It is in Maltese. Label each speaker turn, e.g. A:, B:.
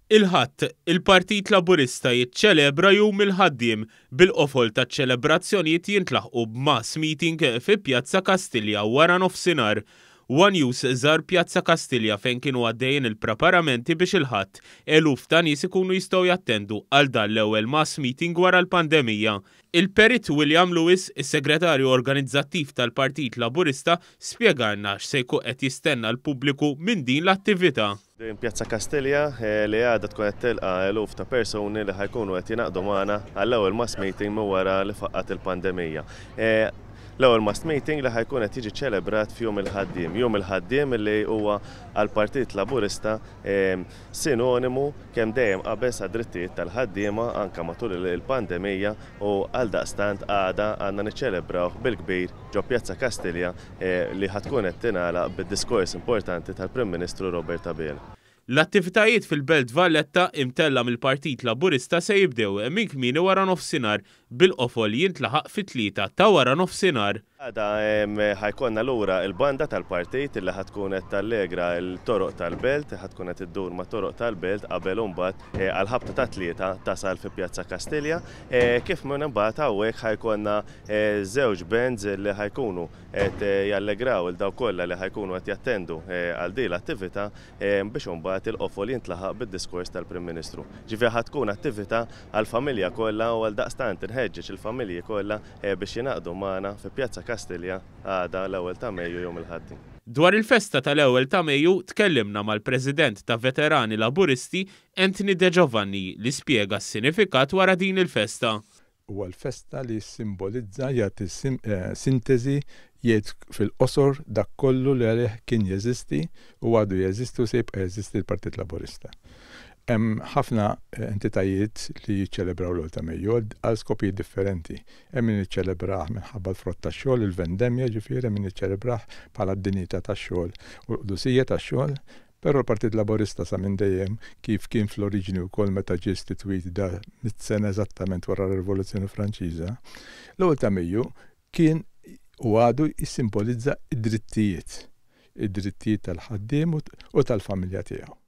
A: Il-Ħadd, il-Partit Laburista jiċċelebra Jum il-Ħaddiem, bil-qofol taċ-ċelebrazzjonijiet jintlaħqu b'mass meeting fi Pjazza Kastilja wara nofsinhar. One News żar Pjazza Kastilja fejn kienu għaddejjin il-preparamenti biex il-Ħadd, eluf ta' nies ikunu jistgħu jattendu għal dan l-ewwel mass meeting wara l-pandemija. Il-Perit William Lewis, is-Segretarju Organizzattiv tal-Partit Laburista, spjegalna x'se jkun qed jistenna l-pubbliku minn din l-attività.
B: Din Pjazza Kastilja li għada tkun qed tilqa' eluf ta' persuni li ħa jkunu qed jingħaqdu magħna għall-ewwel mass meeting minn wara li faqqgħet il-pandemija. L-ewwel mass meeting li ħa jkun qed jiġi ċċelebrat f'Jum il-Ħaddiem. Jum il-Ħaddiem li huwa għall-Partit Laburista sinonimu kemm dejjem qabeż għad-drittijiet tal-ħaddiema anke matul il-pandemija u għaldaqstant għada għandna niċċelebrawh bil-kbir ġo Pjazza Kastilja li ħa tkun qed tingħalaq bid-diskors importanti tal-Prim Ministru Robert Abela.
A: L-attivitajiet fil-Belt Valletta imtellgħa mill-Partit Laburista se jibdew minn kmieni waranofsinhar bil-qofol jintlaħaq fit-tlieta ta' waranofsinhar.
B: Għada ħa jkollna lura l-banda tal-partit li ħa tkun qed tallegra l-toroq tal-Belt, ħa tkun qed iddur mat-toroq tal-Belt qabel imbagħad għall-ħabta tat-tlieta tasal fi Pjazza Kastilja. Kif minn imbagħad hawnhekk ħa jkollna żewġ bands li ħa jkunu qed jallegraw 'il dawk kollha li ħa jkunu qed jattendu għal din l-attività biex imbagħad il-qofol jintlaħaq bid-diskors tal-Prim Ministru. Ġifieri ħa tkun attività għall-familja kollha u għaldaqstant inħeġġeġ il-familji kollha biex jingħaqdu magħna fi Pjazza Kastilja għada l-ewwel ta' Mejju Jum il-Ħaddiem.
A: Dwar il-festa tal-ewwel ta' Mejju tkellimna mal-President ta' Veterani Laburisti Anthony De Giovanni li spjega s-sinifikat wara din il-festa.
C: Huwa l-festa li jissimbolizza, jagħti sintesi, jgħid fil-qosor dak kollu li għalih kien jeżisti u għadu jeżisti u se jibqa' jeżisti l-Partit Laburista. Hemm ħafna entitajiet li jiċċelebraw l-Ewwel ta' Mejju għal skopijiet differenti. Hemm min jiċċelebrah minħabba l-frott tax-xogħol, il-vendemmja ġifieri, hemm min jiċċelebrah bħala d-dinjità tax-xogħol u l-qdusija tax-xogħol. Però l-Partit Laburista sa minn dejjem, kif kien fl-oriġini wkoll meta ġie istitwit da mitt sena eżattament wara r-Rivoluzzjoni Franċiża, l-Ewwel ta' Mejju kien u għadu jissimbolizza d-drittijiet, id-drittijiet tal-ħaddiem u tal-familja tiegħu.